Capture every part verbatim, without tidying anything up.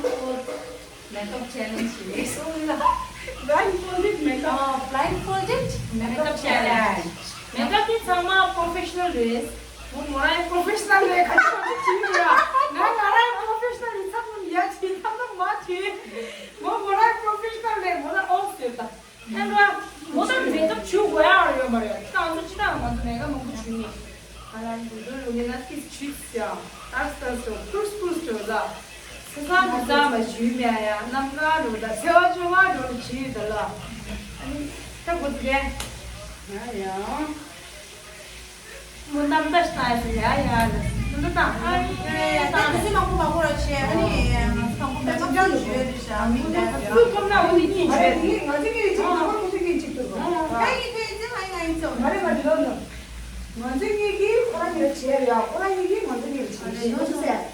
blindfold makeup challenge ཞིག་རེད་གསུངས་ལ། Blindfolded makeup. ཨ། Blindfolded makeup challenge. Makeup དེ་ཚང་མ་professional རེད། མོ་མོ་རང་professional རེད། ག་ཚོད་ཅིག་བྱེད་ཀྱི་ཡོད། ང་ང་རང་professional རེད། ཚང་མ་ཡ་བྱེད་ཐབས་ན་མ་བྱེད། མོ་མོ་རང་professional རེད། མོ་ལ་ཨོ་ཟེར་ད། ཨེ་འགྲོ། མོ་ད་མེ་ཀབ་བྱུག་དགོས་ཡག་ཡོད་མ་རེད། ད་ང་ཚོ་སྤྱི་བཏང་ང་ཚོ་མེ་ཀབ་མང་པོ་བྱུག་ནི། ང་རང་ཡུལ་སྡོད་ཡོང་ནས་ན་ཏིས་བྱུག་ཡ། ཏག་ཏག་སོ་ཕུས་ཕུས་འགྲོ་ལ། སེ་ས་མི་ས་མ་བྱུག་མེད་ཡ། གནམ་གང་འགྲོ་ད་ཚེ་བ་བཅོ་ལྔ་འགྲོ་ལ་བྱུག་ད་ལ། ཨ་ནི་ད་གོ་ཚུགས་གས། ང་ཡང་། མོ་གནམ་ལྟ་ལྟ་ཟེར་ཡ་ཡ་ལ། མོ་ད་ད་ཨ་ཡེ་ད་ད་ཁ་སེ་མང་པོ་མང་པོ་ར་བྱས། ཨ་ནི་ང་ཚོ་དང་པོ་མེ་ཏོག་ཅང་ཞུ་ཡ་རེད་ཤག་མི་འདྲ་ཡ། སུ་ཁོམ་ན་འོ་ནི་གཉིས་ང་ཚོ་གཉིས་ང་ཚོ་གཉིས་གཅིག་ཨ། ཁོ་ཁོ་ཚོ་གཉིས་གཅིག་ཏུ་རོ། ང་ཡི་ཁེ་ཚེ་ང་ཡི་ང་ཡི་ཚོ། མ་རེད་མ་རེད་ལོ་ལོ། ང་ཚོ་གཉིས་ཀྱིས་ཁོ་རང་གཉིས་ལ་བྱས་རེད་ཡ། ཁོ་རང་གཉིས་ཀྱིས་ང་ཚོ་གཉིས་ལ་བྱས་རེད། ཡོང་ཆུ་ཟེར།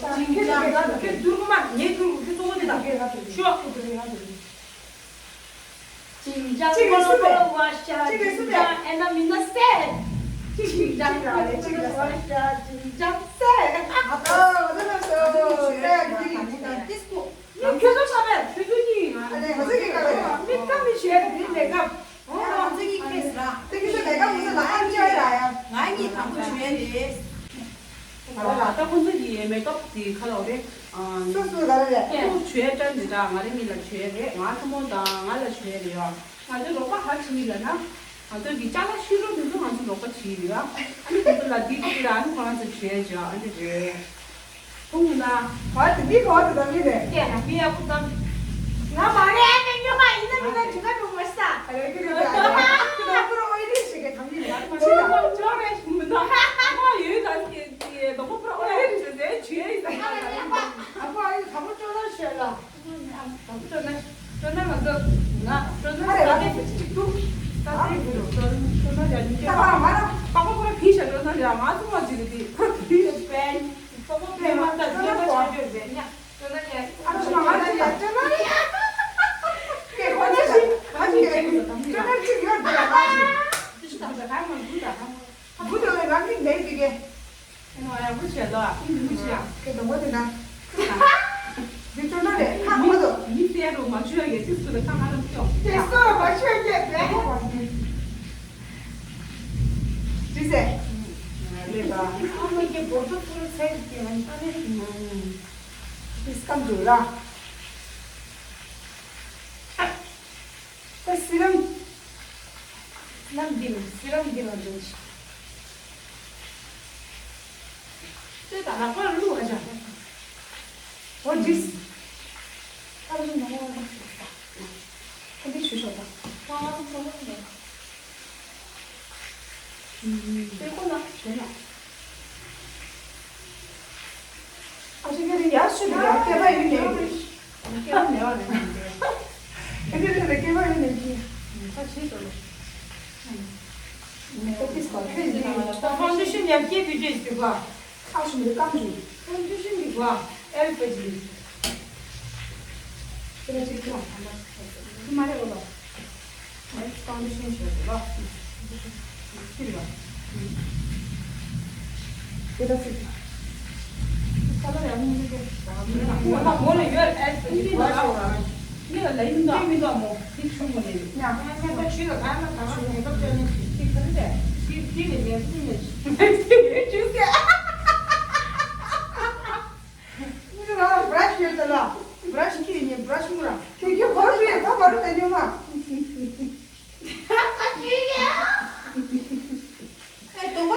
ཅིང་ཅང་ཅང་ཁེ་ཁེ་ཁེ་ཏུར་ཀུ་མ་ངེ་ཏུར་ཀུ་ཁེ་ཙོ་བོ་དེ་དང་ཁེ་ཁ་ཏུར་ཤོ། ཅིང་ཅང་ཅིག་ལ་སུ་པེ། ཅིག་ལ་སུ་པེ། ཅིང་ཅང་ཨེ་ན་མི་ན་སེ། ཅིང་ཅང་ཅིག་ལ་སུ་པེ། ཅིང་ཅང་སེ། ཨ་ཏོ་ང་ཚོ་ལ་སོ་ཏེ་ཏིས་ཀོ། ཁྱོད་ཚོ་ཚང་མས་ཁྱོད་ཚོ་གཉིས་ང་ཨ་ལེ་ང་ཚོ་གཉིས་ཀ་ལ་མི་ཀ་མི་ཤེས་ཀ་དེ་མེད་ཀ། ཨོ་ང་ཚོ་གཉིས་ཁེས་ར། ཏེ་ཁྱོད་ཚོ་མེད་ཀ་ཁོ་ཚོ་ལ་ཨ་ཅག་ར་ཡ། ང་གཉིས་དང་པོ་བྱུང་ཡ་རེད། ད་ལྟ་ཁོ་ཚོ་གི་མེ་ཀབ་དེ་ཁ་ལོ་རེད། སོ་སོ་ལ་རེད། ཁོ་བྱོས་ཀྲན་འདི་འདྲ་ང་རེ་གཉིས་ལ་བྱོས་རེད། ང་ཐུ་མོ་དང་ང་ལ་བྱོས་རེད་ཡ། ང་ཚོའི་རོགས་པ་ག་བྱེད་ཡིན་ལ་ན། ང་ཚོ་གི་ཅ་ལག་ཤི་རོ་དེ་ཚོ་ང་ཚོ་རོགས་པ་བྱེད་ཡོད་ཡ། ཨ་ནི་ཁོ་ཚོ་ལ་འདི་འདི་ར་ཨ་ནི་ཁོ་རང་ཚོ་བྱོས་བྱོས་ཨ་འདི་རེད། ཐུང་ན། བ་དེ་འདི་ག་བ་དེ་དང་མི་རེད། སྐད་ན་མི་ཡག་པོ་དང་། ང་མ་རེད་ཨ་ནི་སྨྱོ་མ་ཡིན་ན་མི་ལ་འདི་ག་འགྲོ་མ་ས། ཨ་རེ་ཁྱོད་ཀྱི་ད་རེད། ཁྱོད་ད་པུ་ར་ཨོ་ཡི་རིགས་ཤིག་གི་དམ་ཡིན་ན། ཁྱོད་ད་ཁྱོད་རེད་མི་ད། ཨ་ཡོད་ད་སྐད་དེ་དོ་པོ་པུ་ར་ཨོ་ཡི་རིགས་ཤིག་ཟེར་ཆུ་ཡི་ཟེར། ཨ་རེ་ཨ་པ་ཨ་པ་ཨ་ཡི་དམ་པོ་ཅོ་ལ་ཤོད་ལ། དམ་པོ་ཅོ་ལ་ཅོ་ལ་ང་ཚོ་ང་ཅོ་ལ་ཨ་རེ་ས་ཨ་ཏེ་ཅིག་ཏུ་ས་ཏེ་ཅོ་ལ་ཅོ་ལ་ཡ་ཉི་ཅོ་ལ་ཨ་པ་པ་པུ་ར་ཕི་ཤ་ཅོ་ལ་ཡ་ང་ཚོ་མ་ཅི་རེད་དེ་པུ་ར་ཕི་ཤ་པན། ཏིས་ཀམ་འདུག་ལ། ད་སི་རམ། སི་རམ་འདི་ལ་སི་རམ་འདི་ལ་འདུག་ཅེས་དང་ལག་པར་བླུགས་ཨ་ཅག་འོ་འདིས། ཨ་ཅག་ནང་ལ་ཨ་འདི་ཞུ་ཤོག་དང་། ཁ་ང་ཚོ་ཚང་མ་མེད། དེ་ཁོ་ན་བྱོས་ན། ཨ་ཅག་ཁྱེད་རང་ཡར་ཤོད་དུ་ཡར་སྐད་པ་ཡོད་ནས། སྐད་པ་མེད་པ་རེད་ནས། ཨ་ཅག་ཁྱེད་རང་སྐད་པ་ཡོད་ནས་ཀྱི། ད་བྱེད་དོ་ལོ། མེད་པ་ཏིས་པ་ཁྱོད་ཀྱི་ད་ཧྥང་ཌེ་ཤན་ཡར་སྐྱེད་དུས་ཅེས་ཟེར་བ། ཨ་ཤུ་མི་ཀམ་ཞུ། ཧྥང་ཌེ་ཤན་གྱི་བ། ཨེལ་ཕ་ཇི། ཁྱེད་ལ་ཅིག་ཁྱོད་ལ་ཐམ་པ། ཁྱོད་མ་རེད་ལོ། ཨེ་ཧྥང་ཌེ་ཤན་ཞུ་ཟེར་བ། ཁྱེད་ལ། ཁྱེད་ལ་ཅིག་ཁ་ལ་ཡང་མི་འདུག་གས། མོ་ལ་མོ་ལ་ཡོད་ཨེ་ཕ་ཇི་བ་ཞུ་ར། ཁྱེད་ལ་ ལ་ཡིན་ད། མི་འདུག་མོ། དེ་ཆུང་མོ་ནས། ཡ། ང་ང་ད་ཆུ་ལ་ད་ང་ད་ང་ངེས་པར་བཅོས་ནས་དེ་ག་རེ་རེད། དེ་དེ་ལས་ངན་སོང་ནས་ཆུ་ཟེར། མི་ར་བྷ་ར་ཤི་ཡོད་ད་ལ། བྷ་ར་ཤི་ཁྱེར་ནས་བྷ་ར་ཤི་མོ་ར། ཁྱེད་ཁྱེད་ག་རེ་རེད། ད་ག་རེ་རེད་ཉོ་མ། ཨེ་དོ་མ།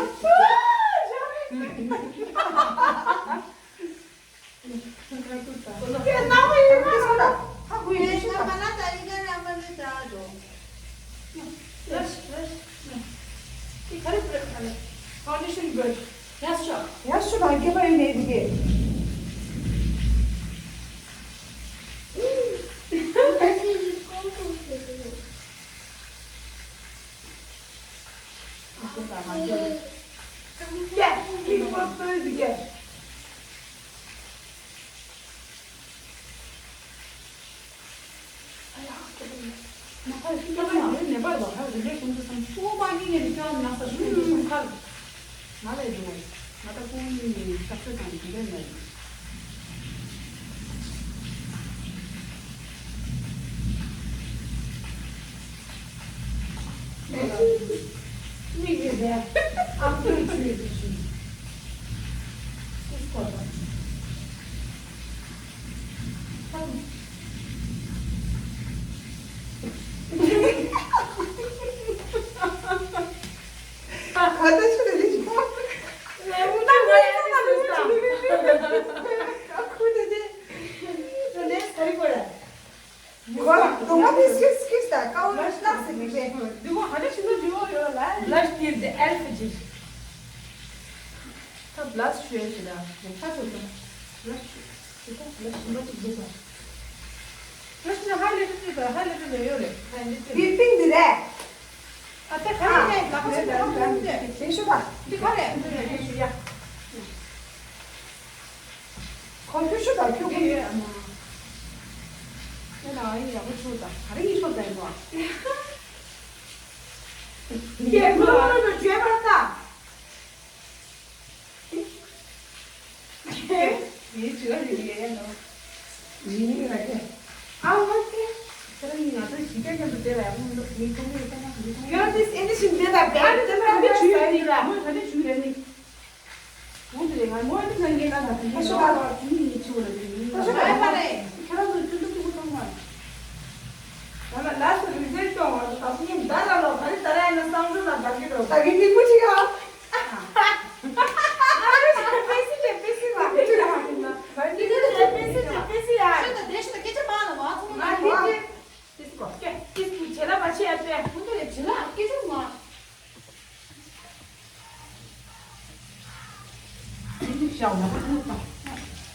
Foundation brush. Yes, sure. Blush དེ་ཨེལ་ཕ་ཅིག་ད་blush ཞུ་ཡ་ཞིག་ལ། ཁ་ཚོ་དང་blush ཞུ། དེ་ད་blush ཞུ་མ་ཅིག་འདུག་པ། blush ནི་ཧ་ལས་པ་ཅིག་དང་ཧ་ལས་པ་ལས་ཡོད་རེད། ད་འདི་ཚོ། བི་པིང་འདི་རེད། ཨ་ད་ག་རེ་རེད། ལག་པ་ཚོ་ལག་པ་ཚོ་དེ་ཞུ་ད། འདི་ག་རེད། འདི་རེད་ཞུ་ཡ། ཁོ་ཁྱོད་ཤོད་དང་ཁྱོད་ཁོ་ཡོད་ཨ་མ། ཡ་ན་ཨ་ཡི་ཡག་པོ་ཆུ་དང་ག་རེ་ཡིན་ཤོག་ཟེར་བ། ཡེ་ཁོ་ལ་ལ་ལ་བརྗོད་པར་ལྟ། ཡེ་བརྗོད་རེ་ཡེ་ཡ་ནོ། ཡིན་ཡིན་ལ་ཁྱེད། ཨ་མ་ཁྱེད། ཁྱེད་རང་གིས་ང་ཚོ་གཞིས་ཆགས་མཉམ་དུ་བསྡད་པ་ཡག་པོ་མི་འདུག་མི་ཁོ་མོ་ཡོད་ས་ན་མི་ཁོ་མོ། ཡང་དེ་ཨེ་འདི་བཞིན་བསྡད་ད་བསྡད་ཨ་ནི་ད་ད་ད་ད་ཞུ་ཡ་ཡིན་ད་ད་ད་ཞུ་ཡ་ཡིན། འོ་དེ་རེད། ང་མོ་ཨ་ནི་ང་ངའི་ལ་ད་ཁ་ཤོ་ད་ལ་ཁྱི་མི་ཉི་ཆུ་བ་ལ་ཁྱི་མི་ཁ་ཤོ་ད་ལ་ཁྱེད་རང་ཚོ་ཁྱི་ཚོ་ཁྱི་ཚོ་ཚང་མ། ང་ལ་ལ་སུ་རི་ཟེར་ཀྱོང་བ་ད་སུ་ཉིན་ད་ལ་ལོ་ག་རི་ད་ར་ཡིན་ན་སང་ཟོ་ན་ད་གི་འགྲོ་ད་གི་མི་མུ་ཆི་ག་ཨ་ཧ། ཨ་རི་ཆ་པེ་སི་ཆ་པེ་སི་ལ་ཁྱི་ཆ་ཡིན་ན་ད་གི་ཆ་པེ་སི་ཆ་པེ་སི་ཡ། ཤོད་ད་དེ་ཤོད་ད་སྐད་ཆ་མང་ལ་མ་ཚོང་ན་ང་ཁྱི་ཆ། ཏིས་པོ། ཏིས་པོ་བྱེད་ལ་མ་བྱེད་ཨ་ཏེ། ཁོང་ཚོ་ལས་བྱེད་ལ་སྐད་ཆ་མ། ཏིས་པོ་ཤའོ་ན་ཁོང་ཚོ།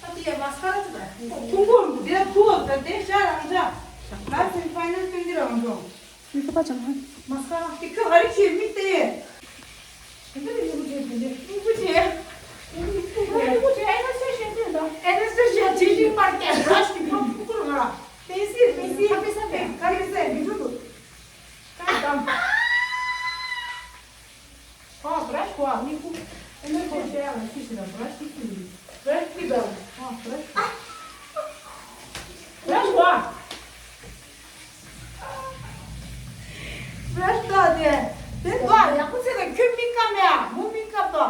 ཨ་ཏི་ཡ་མ་སྐར་ཚོ་ད། ཁོང་ཁོང་དེ་ཐུག་ད་དེ་ཤ་རང་ཤ། ལ་སེམ་ཕ་ནལ་སྟོན་གྱི་རང་འགྲོ། མི་ཁ་པ་ཅང་ཧ། མ་སྐར་ཏི་ཁྱོད་ཧ་རི་ཆེ་མི་ཏེ། དེ་འདྲ་ཡོང་གི་རེད་དེ་འདྲ། ཡོང་གི་རེད། ཡོང་གི་རེད། ཨེ་ན་སི་ཐེ་ཤི་ཡ་ཇི་ཇི་མར་ཀེ་བྷ་ར་ཤི་གི་ཕ་ཕུ་ཀུ་རུ་ང་། པེ་སི་པེ་སི། ཨ་པེ་ས་པེ། ཀ་པེ་ས་མི་ཐུ་ཐུ། ཀ་དམ། ཨ་བྷ་ར་ཤི་གོ་ཨ་མི་ཁུ། ཨེ་ན་སི་ཐེ་ཤི་ཡ་ལ་ཤི་ཤི་ལ་བྷ་ར་ཤི་ཤི་ཡི། བྷ་ར་ཤི་ཤི་ལ། ཨ་བྷ་ར་ཤི། བྷ་ར་ཤི་གོ་ཨ། བྷ་ར་ཤི་ཏོ་དེ། དེ་ཏོ་ཡག་པོ་ཚེ་ལ་ཁྱོད་མི་ཀ་མེ་ཨ་མོ་མི་ཀ་ཏོ།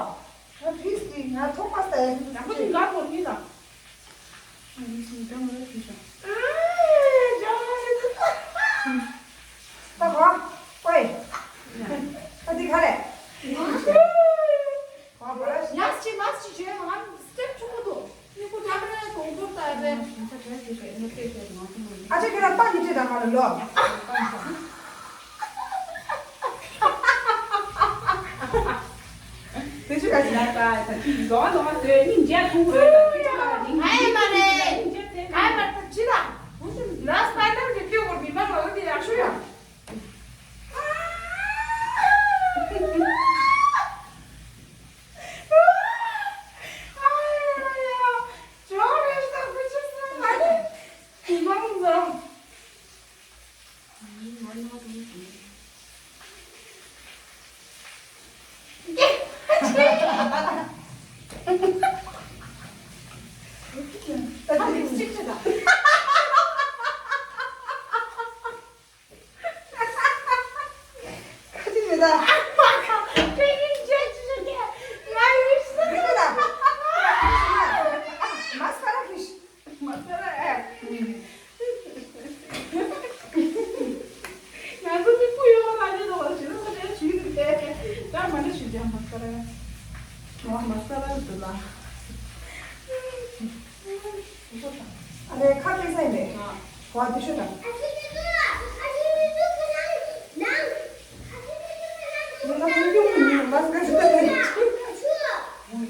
ང་ཕིས་ཏི་ང་ཐོག་མ་ས་ཡ་ཡག་པོ་ཅིག་ལ་གོ་མི་ལ། ཨ་ནི་སུ་འདྲ་མ་རེད་ཞུ་ཤག་ཨ་ཇོ་ཧོ་ཤི་ད་གོ་ཨོའི་ཨ་འདི་ག་རེད། ཡ་སི་མ་སི་ཇེ་མ་སི་ཊེབ་ཆུང་མོ་འདུག་ཨ་ཅག་ཁྱེད་རང་ཏང་གི་ཅི་དང་ང་ལ་ལོ། དེ་ཆུ་ག་ཅི་ན་ད་ད་ཅི་ལོ་ལོ་དེ་སྙིང་རྗེ་ཐུང་རེད་ད་ཅི་ཆ་ལ་སྙིང་རྗེ་ཨེ་མ་རེད། སྙིང་རྗེ་དེ་ག་མ་ད་ཅི་ད་ཧུ་ཅི་ལ་སི་པའི་ཌར་གི་ལྟོས་གོ་མི་མ་ལོ་དེ་ཡག་ཤོས་ཡ། ད། ང་ཡིན་ཟེར་གྱི་ཡོད། མ་ས་ར་ཧྲིཤ། མ་ས་ར་ཨེ། ང་ཚོ་མི་སྤུ་ཡོད་པ་ལ་ཉེ་དུ་བ་ཞིག་ལ་ས་ཆ་ཞུས་ཏེ། ད་མ་ཎི་ཞུ་རྒྱ་མ་ས་ར། ང་མ་ས་ར་འདི་ལ། ཨ་ལས་ཁ་ཕྱེ་ས་ཡིན་པས། ཨ། བ་དེ་ཤོད་དང་། ང་ལ་ཁོང་ཁྱོད་ཀྱི་མིང་ལ་མ་ས་ར་ཟེར་ཏེ། ང་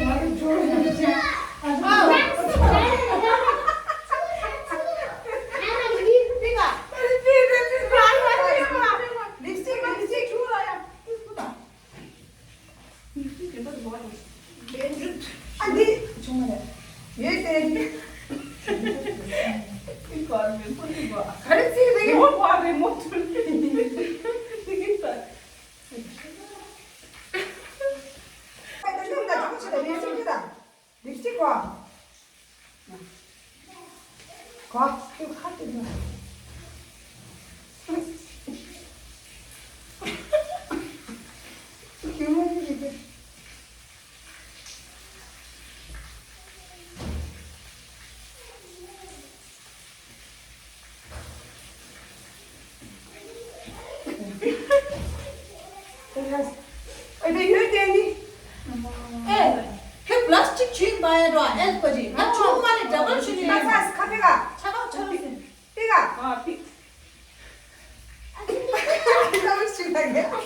ལ་ཇོ་ཡང་ཅི། ཨ། ལིབ་སི་ཊིག་ལིབ་སི་ཊིག་ཆུ་ར་ཡང་། ཨ་འདི་ཆུང་མ་རེད། ཡོད་དེ། ག་རེ་ཚིག་རེད། ཡོད་པ་རེད་མོ། ཐུར་ཏི་གི་ས། ལིབ་སི་ཊིག་གོ། ལིབ་སི་ཊིག་གོ། ག་ཁྱོད་ཁ་དེ་ནི། ཁྱོད་མ་ཁྱོད་ཀྱི། ཨེ་དེ་ཡོད་དེ་ནི། ཨེ། ཁྱོད་པ་ལ་སི་ཊིག་ཆུ་ཡིན་པ་ཡ་འགྲོ་ཨ། ཨེ་པ་ཅི་ང་ཆུང་མ་ནས་འདྲ་པར་ཆུ་ནི་ཡིན། ཁ་ཁ་ཁ་ཁ། ཆ་ཁ་ཆ་ཁ་ཟིན། པི་ཀ་ཨ་པི། ཨ་ཅི་ནི་པི་ཀ་ཨ་ཅི་ནི་པི་ཀ་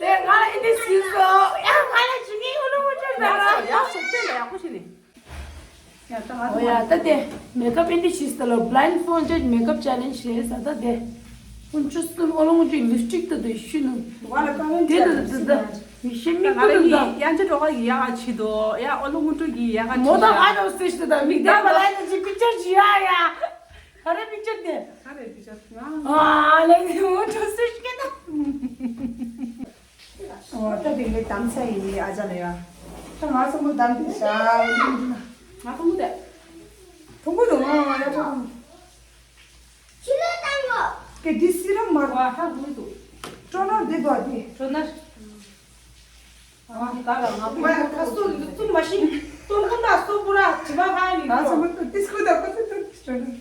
ཡ་ང་ལ་ཨི་འདི་ཞིག་བཟོ། ཡ་ང་ལ་ཅི་ནི་ཨུ་ལུ་མུ་ཅུར་ཟ་ལ། ཡ་སོག་པོ་ལ་ཡག་པོ་ཞིག་རེད། ཡ་ད་ང་ཨོ་ཡ་ད་དེ་མེ་ཀབ་ཨི་འདི་ཞིག་ཟ་ལ། Blindfolded makeup challenge རེད་ཟ། ད་དེ་ཨུ་ཅུ་སུ་ཨོ་ལོ་ཨུ་ཅུ་ལིབ་སི་ཊིག་ད་དེ་ཤི་ནུ། ང་ལ་ཀ་ལོན་དེ་ད་དེ་ད་མི་ཤེས་མི་ཀུ་ད་ད། ཡང་ཅི་འགྲོ་ག་ཡི་ཡ་ག་ཆི་དོ། ཡ་ཨོ་ལོ་ཨུ་ཅུ་གི་ཡ་ག་མོ་ད་ཨ་ནོ་སི་ཤི་ད་མི་ད་མ་ལ་ནི་ཅི་པིག་ཅར་ཞིག་ཡ་ཡ། ག་རེ་པིག་ཅར་དེ། ག་རེ་པིག་ཅར་ང་། ཨ་ལེ་ཨུ་ཅུ་སི་ཤི་ཀེ་ད། ཨོ་ད་དེ་ངས་དམ་ཚ་ཡིན་ཨ་ཅག་ལ་ཡ། ད་ང་ཚོ་མོ་དམ་དེ་ཤ་ང་ཐུང་གུ་དེ། ཐུང་གུ་དུ་ང་ང་ཡ་ཐུང་གུ། ཕྱི་ལོགས་བཏང་གོ། ཀེ་དེ་སི་རམ་མ་བ་ཧ་གུ་དུ། ཀྲོ་ནར་དེ་དོ་དེ། ཀྲོ་ནར། ཨ་ནི་ག་ལ་ང་བུ་ད་སོ་ཚུ་མ་ཤི། ཏོང་ཁོ་ད་སོ་པུ་ར་ཅི་མ་ཧ་ནི་ང་ཚོ་མོ་ཏུ་དེ་སྐུ་ད་ཁོ་ཚོ་ཏུ་ཀྲོ་ནར།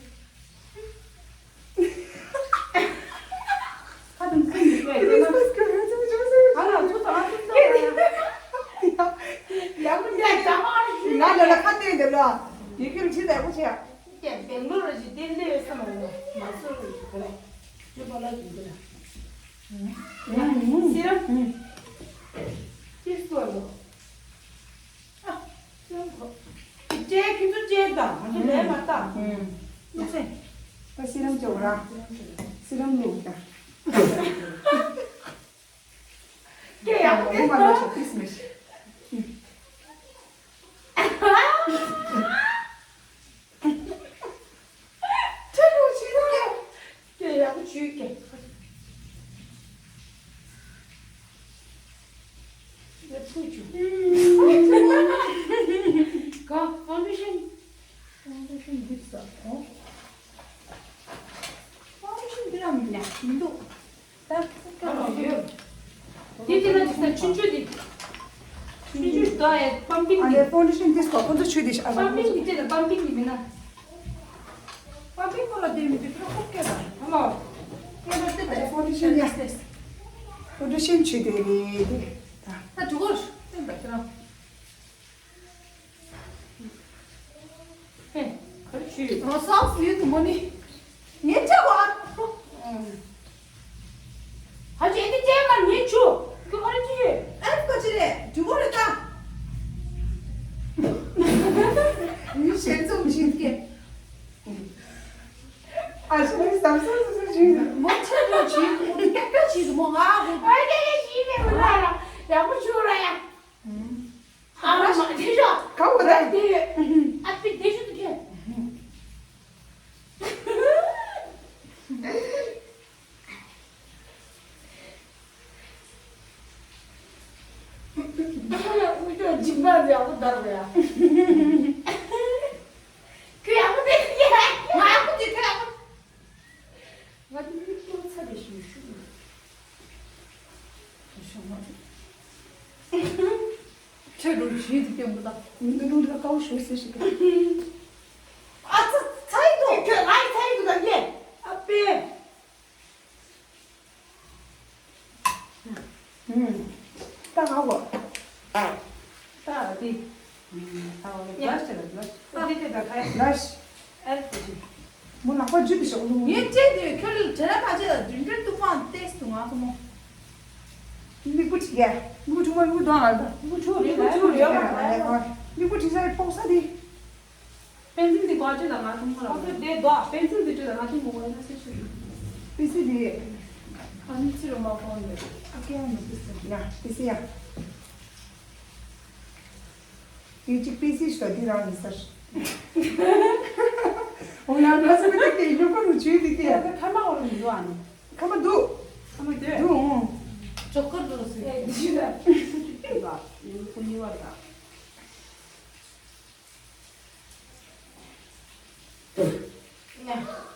ཁ་དང་ཚིག་མི་དཔེ་ཡོད་ན། ཨ་ལ་ཚོ་དང་ཚོ་དང་། ཡག་པོ་འདི་ལ་ཁ་བཏོན་འདི་ལ། ཡི་གེ་ལ་ཕྱི་ལ་ཡག་པོ་བྱས། ཀྱེ་སྦེང་ལོར་ར་ཞིག་དེ་ལས་ཡོད་ས་མ་རེད། མ་སོ་རེད་ཞིག་ག་རེ། ཅོ་པ་ལ་ཞིག་འདི་ལ། ཡང་སི་ར། ཅི་སོ་ལོ། ཨ། སི་ར་གོ། ཅེ་ཁྱི་ཚོ་ཅེ་དང་ང་ཚོ་ལས་མ་བཏང་། ཨུམ། ལུག་སེ། ད་སི་རམ་ཅོག་ར། སི་རམ་ལུག་ད། ཀྱེ་ཡག་པོ་ཨུམ། ཨུ་མ་ལོ་ཆ་ཏིས་མེ་ཤི། ཁྱེད་ཡོང་ཕྱིན་ན། ཀྱེ་ཡག་པོ་བྱོས་ཀྱེ། ལེབ་ཁུ་བྱོས། ག་ཕའུན་ཌེ་ཤན། ཕའུན་ཌེ་ཤན་འདི་ཟ་ཨོ། ཕའུན་ཌེ་ཤན་འདི་རང་མི་ཉག་མི་འདུག་ད་ཁུག་ཀྱང་ཡོད། དེ་དེ་ན་དེ་ས་ཆུང་ཆུང་དེ། ཆུང་ཆུང་དེ་ཡ་པམ་པིང་ཨ་ནི་དེ། ཕའུན་ཌེ་ཤན་དེ་སོགས་ཁོ་ཚོ་ཆུ་དེ་ཤ་ཨ། པམ་པིང་དེ་ཅེ་ན་པམ་པིང་དེ་མིན་ན། པམ་པིང་ཁོ་ལ་དེ་མི་དེ་ཁོ་ཁོག་སྐད་དང་ཨ་མ། ཁོ་ལ་དེ་ད་ཕའུན་ཌེ་ཤན་ཡ། ཕའུན་ཌེ་ཤན་ཆུ་དེ་རེད་དེ། ད་དུ་གོ་ཤ་དེ་འདྲ་ཁྱེད་རང་། ཧེ། ག་རེ་བྱོས། ང་སོགས་ཡོད་དུ་མོ་ནི། ངས་ཅག་བ། ཧ་ཅེ་འདི་ཅེ་མ་ངས་ཆུ། ཁྱོད་ག་རེ་བྱོས། ཨེ་ཁོ་ཅི་རེད་དུ་མོ་རེད་ད། ངས་ཞལ་འཛུམ་བྱེད་ཀྱི། ཨ་ཤི་ནི་བསམ་བསམ་བསམ་བསམ་བྱེད། མོ་ཆེ་འགྲོ་བྱེད། མོ་ཏེ་ཏེ་བྱེད། མོ་ང་གོ། ཨ་ཡེ་ཡེ་ཡེ་ཡེ་མོ་ལ་ལ་ཡག་པོ་བྱུང་ར་ཡ། ཨ་མ་དེ་ཤོག་ག་བོ་རེད། དེ་ཨ་པི་དེ་ཤོག་ཏུ་ཁྱེར། ཇིང་པ་ཡག་པོ་དར་བ་ཡ། ཁྱོད་ཡག་པོ་དེ་ཡ། ང་ཡག་པོ་དེ་ཁྱོད་ཡག་པོ། ང་དེ་མི་ཁྱོད་ཚ་དེ་ཞུ་ཞུ། ཁྱོད་རུ་ཞུས་དེ་སྐྱོན་པོ་དང་མི་འདུག་འདུག་དཀའ་བོ་ཞུ་ཟེར་ཞིག་གི། ཨ་ཚ་ཚ་ཡི་འདུག་ཁྱོད་ང་ཡི་ཚ་ཡི་འདུག་ད་ཡེ། ཨ་པེ། ད་ཧ་གོ། ད་དེ། ད་ཧ་གོ་ལ་ཤི་ལ་ལ་ཤི། ད་དེ་དེ་ད་ཁ་ཡ། ལ་ཤི། ཨེ་དེ་ཅི། མོ་ལག་པ་འཇུ་དེ་ཤོག་ལུ། ངས་བྲེལ་དེ་ཁྱོད་ལ་བྲེལ་ལ་མ་བྱེད་ལ་དུས་འགྲོའི་ཏུ་པང་ཏེས་དུ་ང་ཚོ་མོ། མིག་པུ་ཁྲིད་ཡ། མིག་པུ་ཁྲིད་མ་མིག་པུ་དོང་ཨ་ལ། མིག་པུ་ཁྲིད་མིག་པུ་ཁྲིད་རེད་ཨ་ལ། མིག་པུ་ཁྲིད་ས་ཡི་ཕོག་ས་དེ། པེན་སིལ་འདི་གོ་ཅི་ལ་ང་ཐུང་མོ་ལ། ཨོ་ཁེ་དེ་དོ་པེན་སིལ་འདི་ཅི་ལ་ང་ཐུང་མོ་ལ་ན་སི་ཤི། པེན་སིལ་འདི། ཨ་ནི་ཅི་རུ་མ་ཕོན་འདི། ཨ་ཀེ་ཨ་ནི་པེན་སིལ་ཡ་པེན་སིལ་ཡ། དེ་གཅིག་པེན་སིལ་ཞིག་དང་འདི་རང་ཡིན་ས་རེད། འོ་ཡ་ང་ཚོ་མི་དེ་གས་ཡོད་པ་རུ་བྱོས་འདི་གས། ཁ་མ་འོ་རུ་མི་འདུག་ཨ་ནི། ཁ་མ་འདུག་ཁ་མ་འདུག་འདུག་ཨོ། ཅོ་ཀར་འདུག་སི། ཨེ་འདི་ཞིག་ལ། ཁུ་ནི་བར་དང་།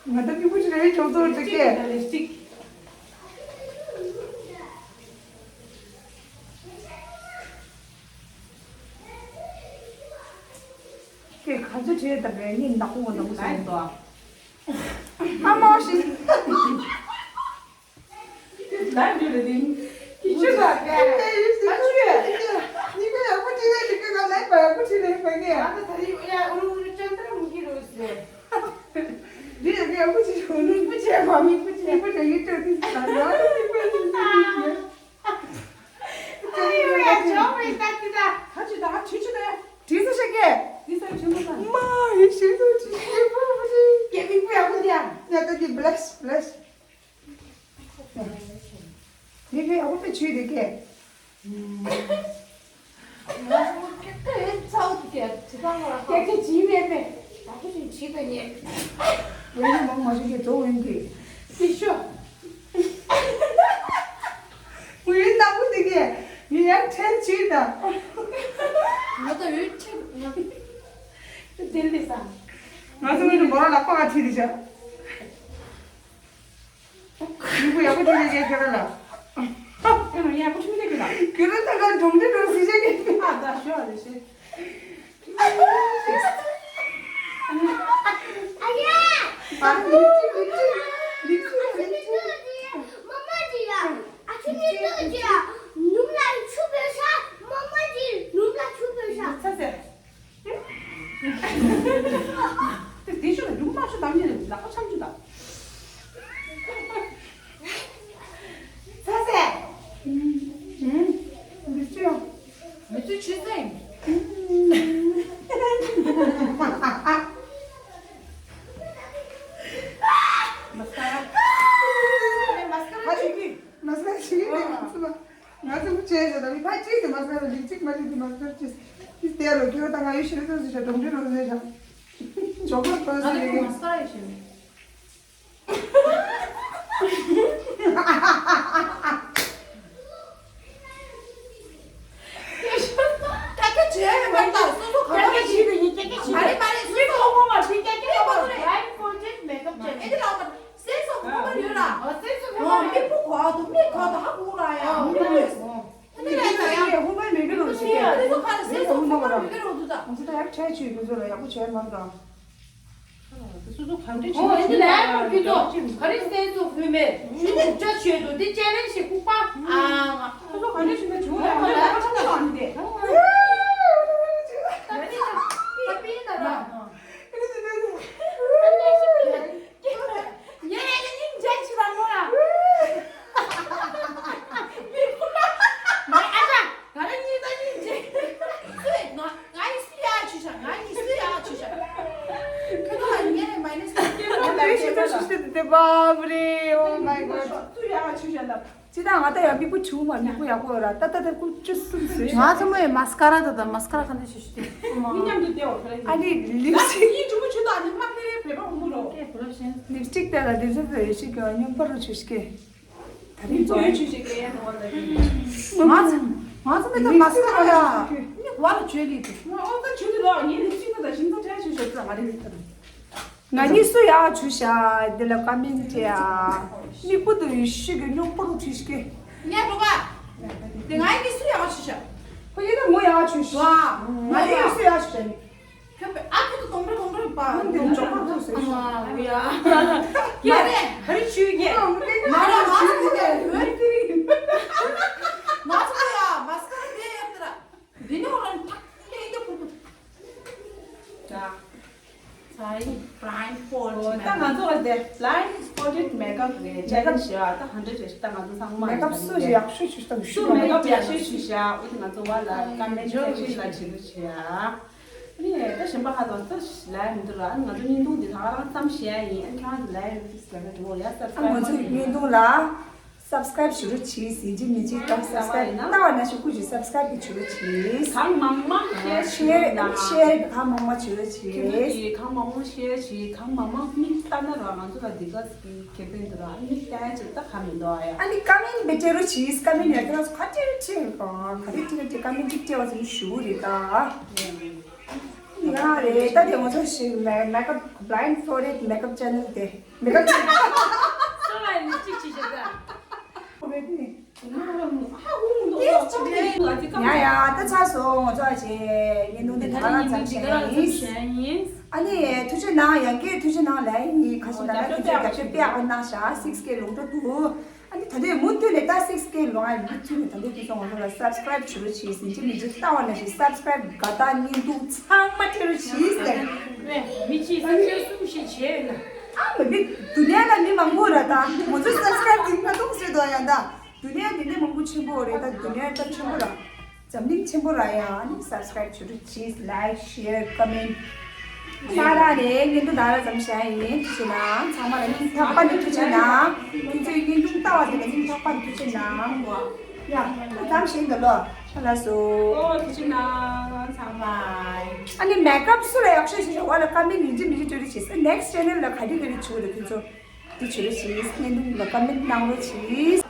ང་ད་མིག་པོ་ཅི་རེད་ཅོག་ཙོག་ཅིག་སྟེ། ལིབ་སྟིག་ཁྱེད་ག་ཚོད་བྲིས་ད་རེད་ངས་ནག་པོ་ནག་པོ་ཟེར་ནས་འདུག་ཨ་མ་ཤི། ལན་འདྲི་རེད་དེ། ཁྱི་ཆུ་དང་ཀ་ཨ་ཆུ་ཡ། ཉི་མ་ཡག་པོ་བྲིས་ཡ་ལི་ཀ་ལན་པ་ཡག་པོ་བྲིས་རེད་པ་ངས། ཨ་ད་ད་རི་ཡ་ཨུ་རུ་ཨུ་རུ་ཅན་ཏ་ར་མུ་གི་རུ་སེ། འདི་ཡག་པོ་ཡག་པོ་བྲིས་ཨུ་རུ་མི་པུ་ཆེ་མ་མི་པུ་ཆེ་མི་པུ་ཆེ་ཡིད་སྤྲོ་དེ་ཟ་ན་མི་པུ་ཆེ་མི་པུ་ཆེ། ཨ་ཡོ་ཡ་ཇོ་བའི་ད་ཏི་ད། ཁ་ཆུ་ད་ཆུ་ཆུ་ད་ཡ། བྲིས་ས་ཤ་ཀེ། འདི་ས་ཆུ་མོ་ད། མ་ཡི་ཤི་ད་ཆུ་ཆུ་པུ་པུ་ཆེ། ཀེ་མི་པུ་ཡག་པོ་ཡ། ཡ་ད་ཀེ་བླེས་བླེས། ངས་ཁྱོད་ཡག་པོ་དཔེ་བྱོས་དེ་སྐད། ང་ཚོ་སྐད་ཀ་ཡོད་ཚ་བོ་དེ་སྐད་ཇི་ལྟར་ང་ར་སྐད་ཆ་བྱིས་མེད་པས། ཡག་པོ་ཞིག་བྱིས་པ་ཉེ། ཡང་ན་མང་མ་ཞིག་གིས་འགྲོ་འོན་གི། སྲིད་ཤོ། ངུ་ཡོད་ནག་པོ་དེ་སྐད་ངས་ཡར་ཁྲལ་བྱིས་དང་། ང་ད་ཡོད་ཁྲལ་ང་། དེ་ལས་ས། ང་ཚོ་ངོས་ནས་མོ་རང་ལག་པ་ང་ཁྲིད་དེ་བྱ། མི་བུ་ཡག་པོ་ཅིག་རེད་ཀྱེ་ཁྱོད་ར་ལ། ཁྱོད་ར་ཡག་པོ་ཅིག་རེད་ཀྱེ་ལ། ཁྱོད་ར་ད་ག་གྲོང་སྡེ་འགྲོ་སྲིད་ཤག་གི། ཨ་ད་ཤོ་ཨ་རེ་ཤེ། ཨ་ཡ། ཨ་ཡ། ཨ་ལིག་ཅིག་ལིག་ཅིག་ལིག་ཅིག་ལིག་ཅིག། མ་མ་ཅིག་ཡ། ཨ་ཆུ་ནི་ཏོ་ཅིག་ཡ། ནུབ་ལ་ཆུ་བོས་ཤ། མ་མ་ཅིག་ནུབ་ལ་ཆུ་བོས་ཤ། ཚ་ཟེར། དེ་དེ་ཤོད་ལ་ཡུམ་མ་ཤོད་དམ་ཉེ་ལག་པ་འཆམ་ཆུ་དང་། ཚ་ཟེར། འདི་ཅི་ཡང་། མི་ཚོས་ཆུ་ཟེར། མ་སྐ་ར། མ་སྐ་ར་ཆུ་གི། མ་སྐ་ར་ཆུ་གི་ནས་མ་ཚུ་མ། ང་ཚོ་བྱས་ཟེར་ད་མི་ཕ་གཅིག་གི་མ་ཟེར་ལ་ལིག་གཅིག་མ་ལིག་གི་མ་ཟེར་གྱིས། དེ་ལོ་ཁྱོད་ད་ང་ཡོད་ཤི་རེ་ཚོ་ཟེར་ཤ་གྲོང་ཁྱེར་ལོ་ཟེར་ཤ། ཇོ་ཁོ་ཏོ་ཟེར་ལེ་གི། ང་ཚོ་མ་ཟེར་ཡོད་ཤི་རེ། ད་ཁྱོད་བྱས་ཡོད་མ་ད་སོ་སོ་ག་ལ་ཡོད་ཤི་རེ་ཡིན་ཀྱ་ཀྱ་ཤི་རེ། མ་རེད་མ་རེད་སོ་སོ་ཧོ་མ་ཤི་ཀྱ་ཀྱ་ཧོ་མ་རེད། ཨེ་འདི་ལ་བ། སེམས་སུ་ཁོ་པ་ཡོད་ལ། ཨ་སེམས་སུ་ཁོ་པ་མི་ཕུ་གོ་དུ་མི་གོ་དུ་ཧ་གོ་ར་ཡ། མི་ཕུ། ཨ་ནི་ལ་ཡ་ཡ། ཧུ་མ་མི་གི་རོ་ཞིག་ཡ། སེམས་སུ་ཁ་ལ་སེམས་སུ་ཁོ་པ་མི་གི་རོ་དུ་ད། ང་ཚོ་ད་ཡག་ཆ་ཆུ་ཡི་གི་ཚོ་ལ་ཡག་པོ་བྱས་མ་འདུག་སོ་སོ་ག་འདྲ་ཨོ་ཨེ་འདི་ལ་ཡ་གི་ཚོ་ག་རེ་སེམས་སུ་ཧུ་མེ་ཞུ་ནི་ཅ་ཆུ་དུ་འདི་ཅ་ལེན་ཞིག་ཁུག་པ། ཨ་ང་སོ་སོ་ག་འདྲ་ཞིག་ན་ཆུ་ལ་ཡ་ང་ལ་ཁ་ཆུ་ལ་ཨ་ནི་དེ། ད་པི་ད་ར། ཉེ་རེ་ནི་སྙིང་རྗེ་ཆུ་དང་མོ་ལ། མི་ཁུ་ན། མ་ཨ་ཅག་ད་རེ་གཉིས་དང་སྙིང་རྗེ། སུས་ང་ང་ཡི་སུ་ཡ་ཆུ་ཤ་ང་ཡི་སུ་ཡ་ཆུ་ཤ། ཁྱོད་ལ་ཉེ་རེ་མ་ནི་སུ་ཡ་ཆུ་ཤ། ཤི་ཏེ་དེ་བབ་རེ། Oh my god. སུ་ཡ་ཆུ་ཤ་ལ། ཅི་ད་ང་ད་ཡ་མིག་པོ་ཆུ་མ་མིག་པོ་ཡག་པོ་ཡོད་ར། ད་ད་ད་ཀུ་ཅི་སུ་སུ་ཤ། ང་ཚོ་མོ་ཡི་མ་སྐ་ར་ད་ད་མ་སྐ་ར་ག་འདྲ་ཞིག་ཞུ་དེ། མི་མཉམ་དུ་བསྡད་འོ་ཁ་ར་ཡིན། ཨ་ནི་ལིབ་སི། ད་ཡིན་ཆུང་ཆུང་ད་ནི་མ་ཕེ་བེ་བ་ཧུ་མུ་རོ། ལིབ་སི་ཊིག་དེ་ལ་དེ་ཚོ་བེ་ཤི་གི་སྙོམས་པ་རུ་ཆུ་ཤི་གི། ད་རིང་ཚོ་ཡོད་ཆུ་ཞིག་ལས་ཡང་འོ་ད་རིང་། ང་ཚོ་ང་ཚོ་མི་ད་མ་སི་ཁ་ར་ཡ་ནི་བ་ལ་བྱོས་ལི་དུ། ང་ཨོ་ད་ཆུ་དུ་ལོ་ངའི་ནི་ཅི་ང་ད་ཤིང་ཚ་ཁྲལ་ཆུ་ཞོག་ཙ་ང་རིང་ལི་དུ། ང་གཉིས་སུ་ཡག་ཆུ་ཤ་འདི་ལ་ཀ་མིན་ཏི་ཡ། མིག་པུ་དུ་ཡུ་ཤུ་གི་སྙོང་པོ་རུ་ཁྲིས་ཀི། ཉ་འགྲོ་ག་དེ་ང་གཉིས་སུ་ཡག་ཆུ་ཤ། ཁོ་ཡིན་ན་མོ་ཡག་ཆུ་ཤ། ང་གཉིས་སུ་ཡག་ཆུ་ཤ། ཁྱོད་པའི་ཨ་ཁུ་དུ་གཏོང་རེ་གཏོང་རེ་པ། ཁོ་འདི་འཇོག་པོ་རུ་སུ་ཤ། ཡ། ཡ་རེ་ཧ་རི་ཆུ་ཡེ། མ་ར་ང་ཚོ་གི་ཡོད་དེ། ང་ཚོ་ཡ་མ་སི་ཀ་ར་དེ་ཡོད་དེ་ར། འདི་ནི་ཧོ་ར་ཐག་ལེ་ཡེ་ཕུ་ཕུ། ད། Blind Spot ད་ང་ཚོ་ལ་དེ་Blind Spotted Makeup རེད། Challenge ཞེས་པ་ད་ཧན་ཌེ་རེད། ད་ང་ཚོ་ཚང་མ་མེ་ཀབ་སུ་ཞིག་ཡག་ཤོས་ཞིག་དང་ཤུ་མེ་ཀབ་ཡག་ཤོས་ཞིག་བྱ། འོ་དེ་ང་ཚོ་བ་ལ་ཀ་མེན་ཊི་ཅེག་ཞིག་ལ་བྱེད་དུ་བྱེད་ཡ། ཨ་ནི་ད་གཞན་པ་ཧ་ཏོ་ད་ལ་ཡ་མི་འདུག་ལ། ཨ་ནི་ང་ཚོ་བརྙན་ཐུང་འདི་ད་ག་རང་ཙམ་བཤད་ཡ་ཡིན། ཨ་ནི་ཁྱེད་རང་ཚོ་ལ་ཡ་ཡོད་ཟེར་ན་འགྲོ་ཡ། ཨ་ང་ཚོ་བརྙན་ཐུང་ལ་Subscribe ཞུ་རོགས་གྱིས། ཡིན་གཅིག་མིན་གཅིག་ད་Subscribe ལྟ་བ་ན་ཞུ་སྐུ་མཁྱེན། Subscribe གྱི་ཞུ་རོགས་གྱིས། གང་མང་མང་Share ཞུ་ན། Share གང་མང་མང་ཞུ་རོགས་གྱིས། གང་མང་མང་Share གྱིས། གང་མང་མང་མིག་ལྟ་ན་ར་ང་ཚོ་ལ་འདི་ག་ཟིག་གི་ཁེ་ཕན་འདུག་ར། མིག་ལྟ་ཡ་ཅིག་ད་ག་མི་འདུག་ཨ་ཡ། ཨ་ནི་ཀ་མེན་ཊི་སྤྲད་རོགས་གྱིས། ཀ་མེན་ཊི་ཡ་ཁྱེད་རང་ཚོ་ག་སྤྲད་རོགས་གྱིས། ག་རེ་སྤྲད་རོགས་གྱིས། ཀ་མེན་ཊི་གཅིག་སྤྲད་པ་ཙམ་ཞུ་རེད་ད། ཡ་རེད། ད་དེ་ང་ཚོ་ཞིག་མེ་ཀབ་Blind Spotted Makeup Channel དེ། མེ་ཀབ་སོ་ལ་ཡིན་གཅིག་ཅིག་བྱེད་ད། ཡ་ཡ་ད་ཚར་སོང་། ང་ཚོ་ཨ་ཅེ་ཉིན་ནུ་འདི་ད་ལ་ཙམ་བྱས་ཡིན། ཨ་ནི་ཐུགས་རྗེ་གནང་། ཡང་བསྐྱར་ཐུགས་རྗེ་གནང་ལ་ཡིན། ཁ་ཤས་ན་ལ་ཐུགས་རྗེ་རྒྱབ་སྐྱོར་དཔེ་ཡག་པོ་གནང་ཤག་སིག་ཀེ་ལོངས་འགྲོ་འདུག་ཨ་ནི་ད་དུང་མུ་མཐུད་ནས་ད་སིག་ཀེ་ལོངས་ཡ་མུ་མཐུད་ནས་ད་དུང་དུས་སང་ང་ཚོ་ལ་Subscribe ཞུ་རོགས་གྱིས། ཡིན་གཅིག་མིན་གཅིག་ལྟ་བ་ན་ཞིག་Subscribe དགའ་རྟགས་བརྙན་ཐུང་ཚང་མ་སྤྲད་རོགས་གྱིས་ཟེར། མི་གཅིག་སིག་ཀེ་གསུམ་བཞི་བྱས་ཡོད་ན། ཨ་མི་མི་དུ་ནས་ལ་མི་མང་པོ་ར་ད་ང་ཚོ་Subscribe དེ་ང་ཏོག་ཙམ་དོ་ཡང་ད་དུ་ནས་དེ་ནས་མང་པོ་ཆེན་པོ་རེད། ད་དུ་ནས་ད་ཆེན་པོ་ར་འཛམ་གླིང་ཆེན་པོ་ར་ཡང་ཨ་ནི་Subscribe ཞུ་རོགས་གྱིས། Like, Share, Comment ས་ར་ནས་བརྙན་ཐུང་ད་ར་ཙམ་བྱས་ཡིན། ཐུགས་རྗེ་གནང་། ཚང་མ་ལ་སྙིང་ཐག་པ་ནས་ཐུགས་རྗེ་གནང་། ཁྱོད་ཚོའི་བརྙན་ཐུང་ལྟ་བ་དེ་ལ་སྙིང་ཐག་པ་ནས་ཐུགས་རྗེ་གནང་། ཡ་ད་ཙམ་ཞིག་འདི་ལོ་ཁ་ལགས་སོ། ཨོ་ཐུགས་རྗེ་གནང་ཚང་མ། ཨ་ནི་མེ་ཀབ་སུ་ལ་ཡག་ཤོས་ཤིག་བྱ་བ་ལ་ཀ་མེན་ཊི་ཡིན་གཅིག་མིན་གཅིག་སྤྲོད་རོགས་གྱིས། Next channel ལ་ག་དུས་ག་དུས་བྱུང་རེད། ཁྱོད་ཚོ་འདི་བྱེད་རོགས་གྱིས། བརྙན་ཐུང་ལ་ཀ་མེན་ཊི་གནང་རོགས་གྱིས།